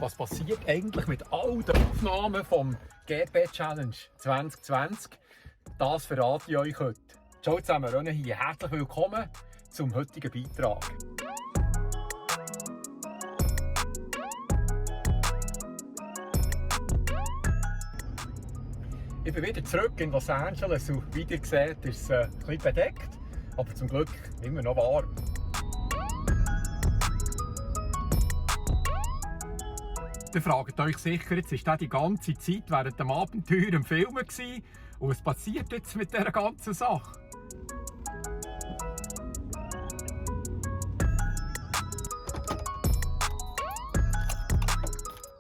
was passiert eigentlich mit all den Aufnahmen vom GP Challenge 2020. Das verrate ich euch heute. Ciao zusammen, René hier. Herzlich willkommen zum heutigen Beitrag. Ich bin wieder zurück in Los Angeles und wie ihr seht, ist es ein bisschen bedeckt, aber zum Glück immer noch warm. Ihr fragt euch sicher, jetzt war die ganze Zeit während dem Abenteuer im Film gewesen. Und was passiert jetzt mit dieser ganzen Sache?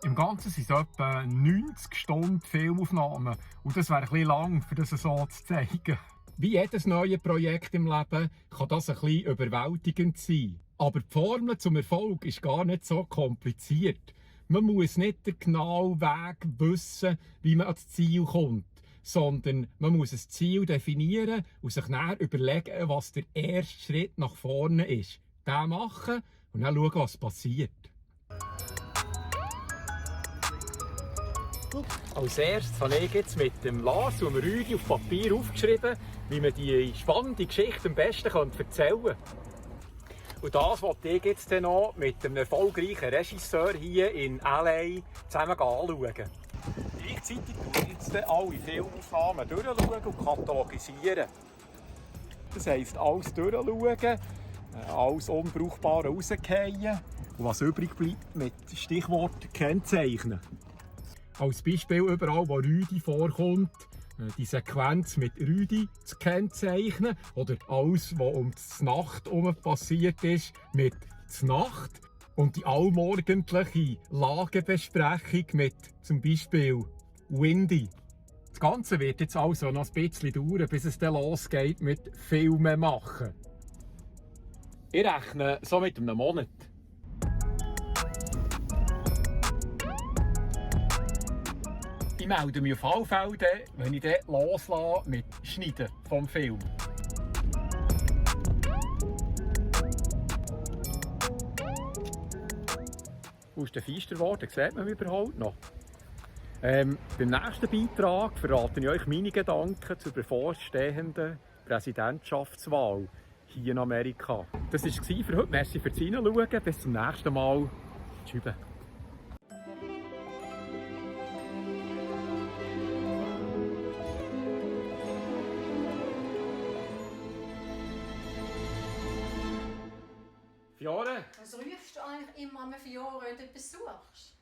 Im Ganzen sind es etwa 90 Stunden Filmaufnahmen. Und das wäre ein bisschen lang, um das so zu zeigen. Wie jedes neue Projekt im Leben kann das ein bisschen überwältigend sein. Aber die Formel zum Erfolg ist gar nicht so kompliziert. Man muss nicht den genauen Weg wissen, wie man ans Ziel kommt, sondern man muss ein Ziel definieren und sich dann überlegen, was der erste Schritt nach vorne ist. Den machen und dann schauen, was passiert. Als erstes habe ich jetzt mit dem Lars und dem Rüdi auf Papier aufgeschrieben, wie man die spannende Geschichte am besten erzählen kann. Und das wollte ich jetzt noch mit einem erfolgreichen Regisseur hier in LA zusammen anschauen. Gleichzeitig schaue ich jetzt alle Filmaufnahmen durchschauen und katalogisieren. Das heisst, alles durchschauen, alles Unbrauchbare rausfallen und was übrig bleibt, mit Stichwort kennzeichnen. Als Beispiel überall, wo Rüdi vorkommt, die Sequenz mit Rüdi zu kennzeichnen oder alles, was um die Nacht herum passiert ist, mit Nacht und die allmorgendliche Lagebesprechung mit zum Beispiel Windy. Das Ganze wird jetzt also noch ein bisschen dauern, bis es dann losgeht mit Filmen machen. Ich rechne so mit einem Monat. Ich melde mich auf alle Fälle, wenn ich dann loslasse mit Schneiden vom Film. Wo ist der feister geworden? Sieht man mich überhaupt noch? Beim nächsten Beitrag verrate ich euch meine Gedanken zur bevorstehenden Präsidentschaftswahl hier in Amerika. Das war es für heute. Merci fürs Reinschauen. Bis zum nächsten Mal. Tschüss. Fiore? Was rufst du eigentlich immer an Fiore, wenn du etwas suchst?